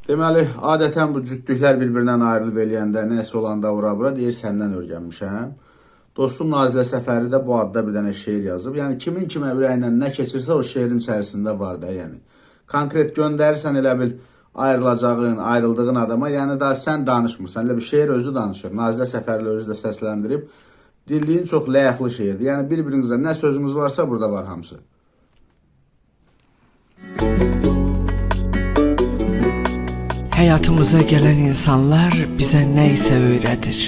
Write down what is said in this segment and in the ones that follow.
Deməli, adətən bu cütlüklər bir-birindən ayrılıb eləyəndə, nəsə olanda ora-bura deyir səndən öyrənmişəm. Dostum Nazilə Səfərli də bu adda bir dənə şeir yazıb. Yəni kimin kimə ürəyindən nə keçirsə o şeirin içərisində var da, yəni. Konkret göndərirsən elə bil ayrılacağın, ayrıldığın adama, yəni daha sən danışmırsan. Elə bir şeir özü danışır. Nazilə Səfərli özü də səsləndirib. Dinləyin, çox ləyaqlı şeirdir. Yəni bir-birinizə nə sözünüz varsa burada var hamısı. Həyatımıza gələn insanlar bizə nə isə öyrədir.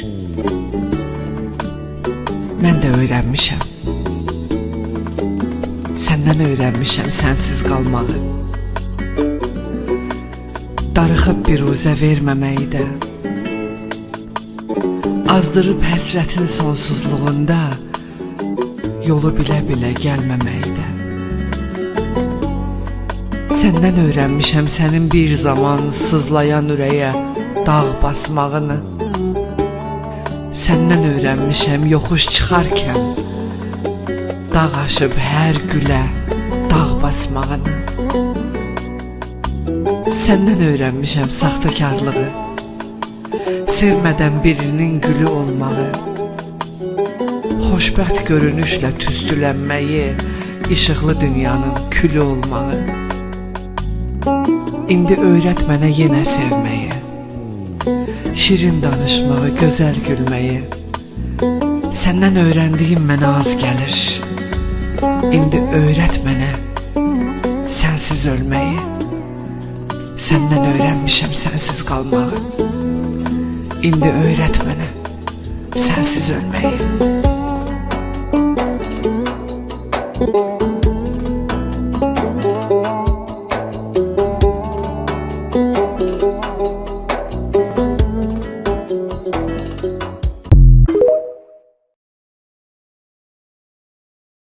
Mən də öyrənmişəm. Səndən öyrənmişəm sənsiz qalmağı. Darıxıb biruzə verməməyi də. Azdırıb həsrətin sonsuzluğunda yolu bilə-bilə gəlməməyi də. Səndən öyrənmişəm sənin bir zaman sızlayan ürəyə dağ basmağını. Səndən öyrənmişəm yoxuş çıxarkən dağ aşıb hər gülə dağ basmağını. Səndən öyrənmişəm saxtakarlığı, sevmədən birinin gülü olmağı, xoşbəxt görünüşlə tüstülənməyi, işıqlı dünyanın külü olmağı. İndi öyrət mənə yenə sevməyi, şirin danışmağı, gözəl gülməyi. Səndən öyrəndiyim mənə az gəlir. İndi öyrət mənə sənsiz ölməyi. Səndən öyrənmişəm sənsiz qalmağı. İndi öyrət mənə sənsiz ölməyi.